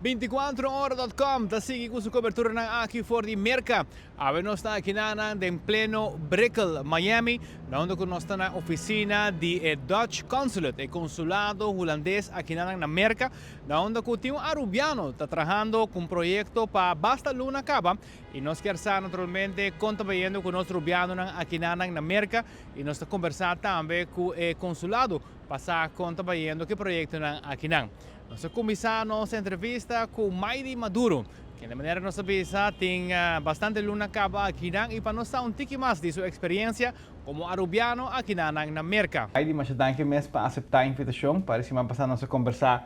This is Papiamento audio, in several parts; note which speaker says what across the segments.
Speaker 1: 24ora.com ta sigui ku su koberturanan aki for di Merka. Awe nos ta aki nan den pleno Brickell, Miami, na unda ku nos ta na ofisina di e Dutch Consulate, e konsulado hulandes aki nan na Merka, na unda ku tin un arubiano ta trahando ku un proyekto pa basta luna kaba i nos kier sa naturalmente kon ta bayendo ku nos rubianonan aki nan na Merka i nos ta kombersá tambe ku e konsulado pa sa kon ta bayendo ku e proyektonan aki nan. Nos a kuminsá nos entrevista ku Maidy Maduro, kende manera nos a bisa tin bastante luna kaba akinan i pa nos sa un tiki mas di su eksperiensia komo arubiano akinanan na Merka. Maidy, masha danki mes pa aseptá e invitashon. Pare siman pasá nos a kombersá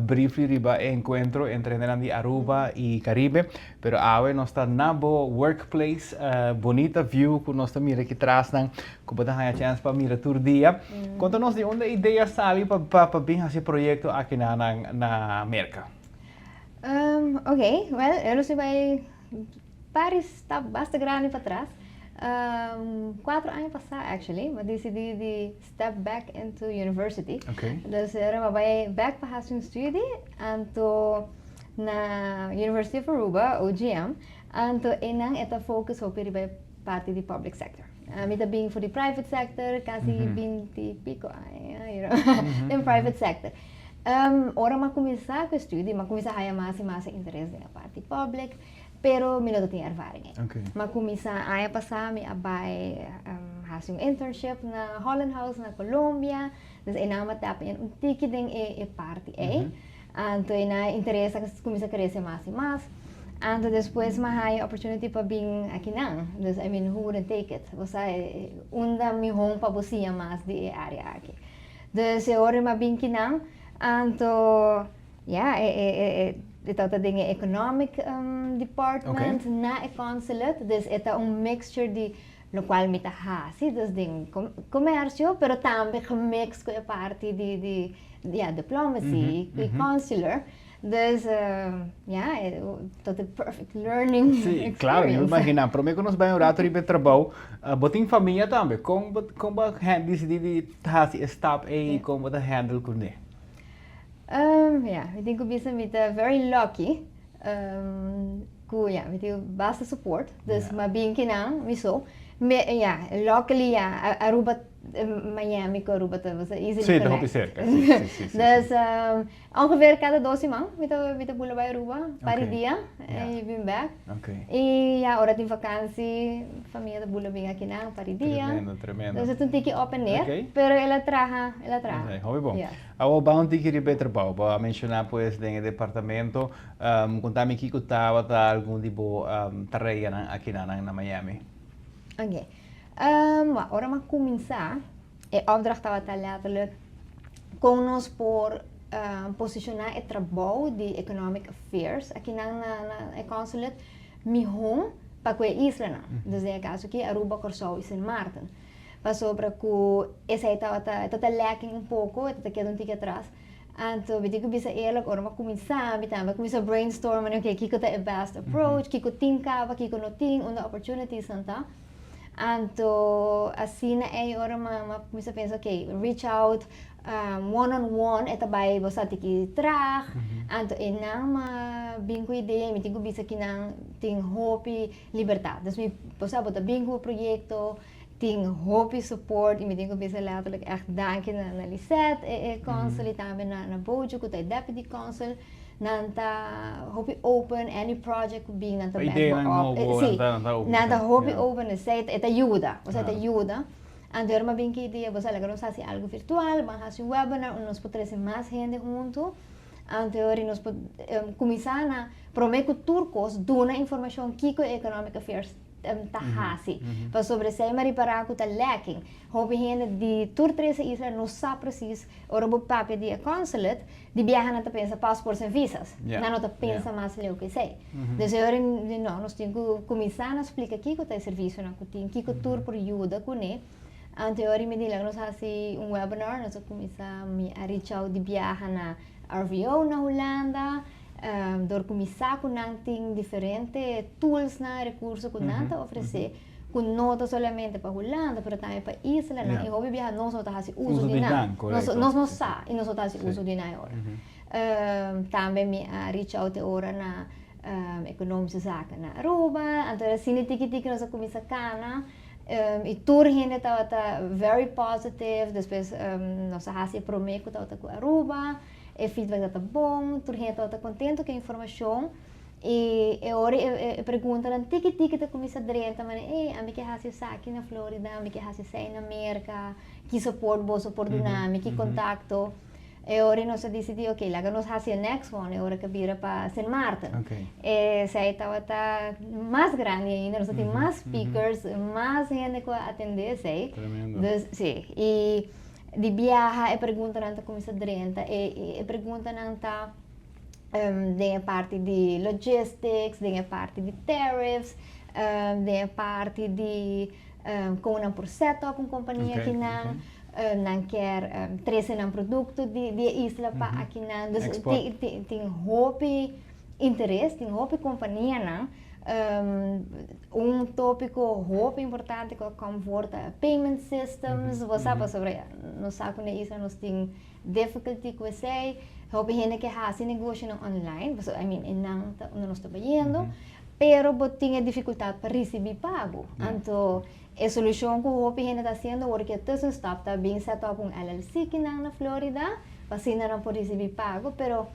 Speaker 1: briefly riba e enkuentro entre hendenan di Aruba i Karibe, pero awe nos ta na bo workplace, bonita view ku nos ta mira aki trasnan. Ku bo ta haña chèns pa mira tur dia. Konta nos di unda e idea sali pa pa bin hasi e proyekto aki na na Merka.
Speaker 2: Oké, wèl, e lo si bai Paris ta basta grandi patras. Kuatro aña pasá actually mi a disidí di step back into university. Dus ora mi a bai bèk pa hasi un studi anto na University of Aruba, UGM, anto einan e ta focus hopi riba e parti di public sector. Mi ta bin for di private sector casi binti pico aña, you know, den private sector. Ora mi a cuminsa cu e studio, mi a cuminsa haya mas y mas e interes den e parti public, pero mi no ta tin ervaring ei. Mi a cuminsa aña pasa mi a bay haci un internship na Holland House na Colombia, dus einan mi a tap in un tiki den e parti ei. Anto e interes a cuminsa crece mas y mas. Anto despues mi a haya opportunity pa bin akinan. Dus I mean who wouldn't take it? Bo sa unda mihon pa bo siña mas di e area aki. Dus e ora mi a bin kinan, anto ya e tabata den e economic department na e consulate. Dus e ta un mixture di locual mi ta haci, dus den comercio, pero tambe gemix cu e parti di ya diplomacy y consular. Dus ya, ta the perfect learning experience.
Speaker 1: Sí, claro, mi por imagina. Prome cu nos bay un rato riba e trabou, bo tin famia tambe. Con bo con bo a dicidi di haci e stap ey y con bo ta handle cune?
Speaker 2: Ya, mi tin cu bisa mi ta very lucky cu ya, mi tin basta support. Dus mi a bin kinan mi so. Ya, luckily ya, Aruba, Miami cu Aruba ta easily connect.
Speaker 1: Sí, ta hopi cerca. Sí, sí, sí, sí.
Speaker 2: Dus Ongeveer cada dos siman mi ta mi ta bula bai Aruba par di dia y bin bek. Y ya ora tin vakantie famia ta bula bin akinan par di dia.
Speaker 1: Tremendo, tremendo.
Speaker 2: Dus e ta un tiki op en neer, pero el a traha, el a traha.
Speaker 1: Hopi bon. Awor ban un tiki riba e trabou. Bo a menciona pues den e departamento. Conta mi kico tabata algun di bo tareanan akinan na Miami.
Speaker 2: Ok. Ora mi a cuminsa E opdracht tabata letterlijk kon nos por posishoná e trabou di Economic Affairs akinan na na e consulate mihó pa ku e islanan. Dus den e kaso aki Aruba, Kòrsou i Sint Maarten. Pasobra ku esei tabata e tabata lacking un poko, e tabata keda un tiki atras. Anto mi tin ku bisa eerlijk ora mi a kuminsá mi tambe a kuminsá brainstormen oke kiko ta e best approach, kiko tin kaba, kiko no tin, unda opportunitiesnan ta. Anto asina ei ora mi a cuminsa pensa ok, reach out one on one e ta bay bo sa tiki traag, anto einan mi a bin cu idea y mi tin cu bisa kinan tin hopi libertad. Dus mi bo sa bo ta bin cu bo proyecto, tin hopi support y mi tin cu bisa letterlijk echt danki na Lisette e consul y tambe na Bojo cu ta e deputy consul. Nan ta hopi open, any project ku bin nan ta back bo up.
Speaker 1: Si,
Speaker 2: nan ta hopi open, esei e ta yuda, osea e ta yuda. Anto ora mi a bin ki dia bo sa laga nos hasi algu virtual, ban hasi un webinar unda nos por trese mas hende huntu. Anto ora nos por kuminsá na promé ku tur kos duna informashon kiko e Economic Affairs ta hasi. Pasobra esei mi a ripará ku ta lacking. Hopi hende di tur tres e isla no sa presis ora bo papia di e consulate. Di biaha nan ta pensa passports en visas. Nan no ta pensa mas leu ku esei. Dus e ora di no, nos tin ku kuminsá na splika kiko ta e servisionan ku tin, kiko tur por yuda kuné. Anto e ora mi di laga nos hasi un webinar, nos a kuminsá, mi a reach out di biaha na RVO na Hulanda, dor ku mi sa ku nan tin diferente toolsnan, rekurso ku nan ta ofresé. Ku no ta solamente pa Hulanda, pero tambe pa islanan. I hopi biaha nos no ta hasi uso di nan. Nos no sa i nos no ta hasi uso di nan e ora. Tambe mi a reach out e ora na Economische Zaken na Aruba. Anto asina tiki tiki nos a cuminsa cana y tur hende tabata very positive. Despues nos a haci e prome cu tabata cu Aruba. E feedback tabata bon, tur hende tabata contento cu e informacion. Y e ora e preguntanan tiki tiki ta cuminsa drenta manera, ey, ami ke haci esaki na Florida, ami ke haci esey na Merca, ki support boso por duna mi, ki contacto. E ora nos a dicidi, ok, laga nos haci e next one, e ora ke bira pa Sint Maarten. Esey tabata mas grandi ainda, nos a tin mas speakers, mas hende cu a atende esey.
Speaker 1: Tremendo.
Speaker 2: Dus, si, y di biaha e preguntanan ta cuminsa drenta, e preguntanan ta den e parti di logistics, den e parti di tariffs, den e parti di con nan por set up un compania akinan, nan kier trece nan producto di e isla pa akinan. Dus tin hopi interes, tin hopi companianan. Un topico hopi importante cu a come voor ta payment systems. Bo sa pasobra nos sa cu na e isla nos tin difficulty cu esey. Hopi hende ke haci negoshonan online, pasobra I mean enan ta unda nos ta bayendo, pero bo tin e dificultad pa ricibi pago. Anto e solucion cu hopi hende ta haciendo awor cu e tussenstap ta bin set up un LLC kinan na Florida pa asina nan por ricibi pago, pero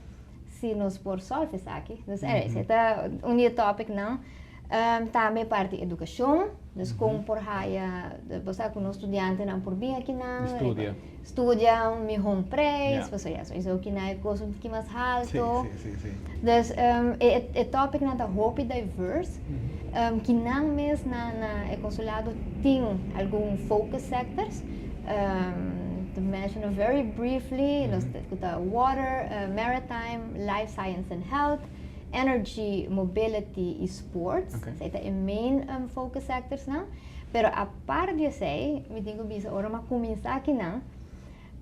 Speaker 2: si nos por solve esaki. Dus anyways, e ta un di e topicnan. Tambe parti educacion, dus con por haya, bo sa cu nos studiantenan por bin akinan.
Speaker 1: Studia.
Speaker 2: Studia un mihon prijs, pasobra ya soiso kinan e cos un tiki mas halto.
Speaker 1: Si, si, si.
Speaker 2: Dus e topicnan ta hopi diverse. Kinan mes na e consulado tin algun focus sectors. To mention very briefly, nos cu ta water, maritime, life science and health, energy, mobility y sports. Esey ta e main focus sectors nan. Pero apart di esey, mi tin cu bisa ora mi a cuminsa akinan,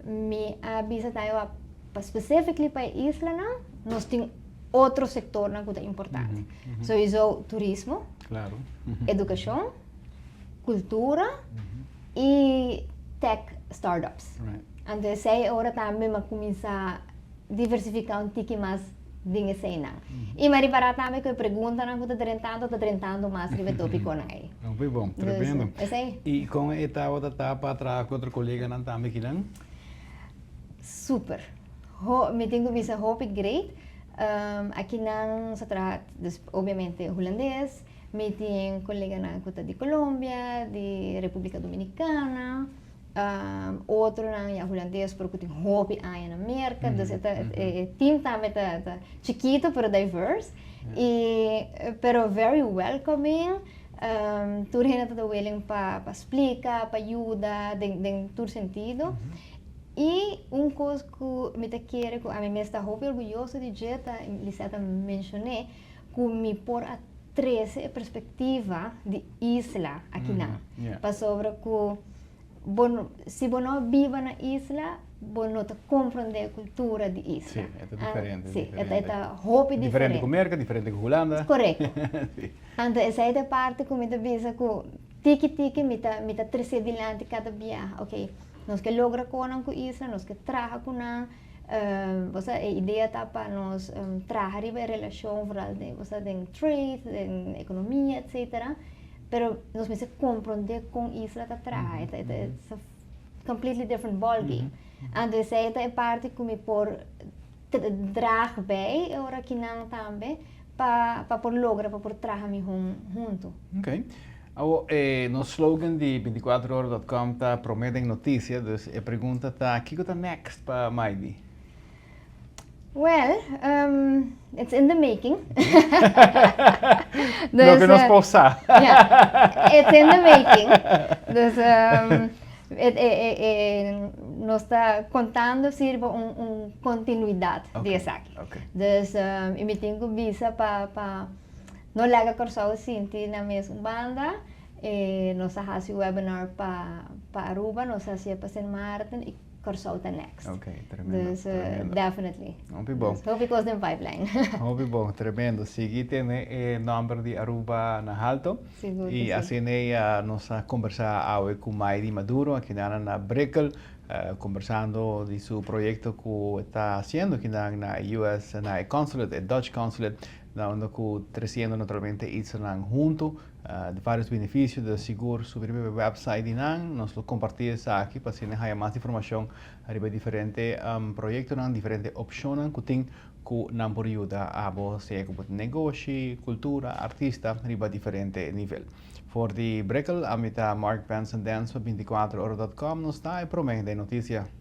Speaker 2: mi a bisa tambe wak pa specifically pa e islanan, nos tin otro sectornan cu ta importante. Sowiso turismo, educacion, cultura y tech startups. Anto esey ora tambe mi a cuminsa diversifica un tiki mas den eseinan. I mi a ripará tambe ku e preguntanan ku ta drentando ta drentando mas riba e tópikonan ei.
Speaker 1: Hopi bon, tremendo.
Speaker 2: Dus, esei.
Speaker 1: I kon e tabata ta pa traha ku otro koleganan tambe kinan?
Speaker 2: Super. Ho, mi tin ku bisa hopi great. Akinan nos a traha, dus obviamente hulandes, mi tin koleganan ku ta di Colombia, di República Dominicana. Otronan ya hulandes pero ku tin hopi aña na Merka. Dus e ta e team tambe ta ta chikito pero diverse i pero very welcoming. Tur hende ta ta willing pa pa splika, pa yuda den den tur sentido. I un kos ku mi ta kere ku ami mes ta hopi orguyoso di dje ta Lisette a menshoné ku mi por a trese e perspektiva di isla akinan. Pasobra ku bo no, si bo no biba na isla, bo no ta komprondé e kultura di isla.
Speaker 1: Sí, e ta diferente.
Speaker 2: Sí, e ta hopi diferente.
Speaker 1: Diferente ku Merka, diferente ku Hulanda.
Speaker 2: Korekto. Anto esei ta e parti ku mi ta bisa ku tiki tiki mi ta mi ta trese dilanti kada biaha. Oke, nos ke logra konan ku isla, nos ke traha ku nan. Bo sa e idea ta pa nos traha riba e relashon vooral den bo sa den trade, den ekonomia etcetera, pero nos mester komprondé kon isla ta traha, e ta it's a completely different ball game. Anto esei ta e parti ku mi por draag bij e ora akinan tambe pa pa por logra pa por traha mihó huntu.
Speaker 1: Okay. Awo, e nos slogan di binticuatro ora dot com ta prome den noticia, dus e pregunta ta kico ta next pa Maidy?
Speaker 2: Well, it's in the making.
Speaker 1: Loke nos por sa.
Speaker 2: Yeah, it's in the making. Dus nos ta contando si riba un continuidad di esaki. Dus y mi tin cu bisa pa No laga Kòrsou sinti na mes un banda. E nos a hasi webinar pa pa Aruba, nos a hasié pa Sint Maarten i Kòrsou ta next.
Speaker 1: Ok, tremendo,
Speaker 2: Dus
Speaker 1: tremendo.
Speaker 2: definitely.
Speaker 1: Hopi bon.
Speaker 2: Dus hopi kos den pipeline.
Speaker 1: Hopi bon, tremendo. Sigui tene e nòmber di Aruba na halto.
Speaker 2: Sigur ku
Speaker 1: I
Speaker 2: si.
Speaker 1: asina nos a kombersá awe ku Maidy Maduro, akinan na Brickell. Conversando di su proyecto cu ta haciendo aki na US, na consulate, Dutch Consulate, na unda cu treciendo naturalmente islanan hunto, di varios beneficio, di sigur subi e website di nan, nos lo comparti esaki pa asina haya mas informacion riba diferente proyecto, diferente opcion cu tin cu nan por yuda abo, sea como negoshi, cultura, artista, riba diferente nivel. For di Brickell, ami ta Mark Benson Dance, 24ora.com, nos ta e prome den noticia.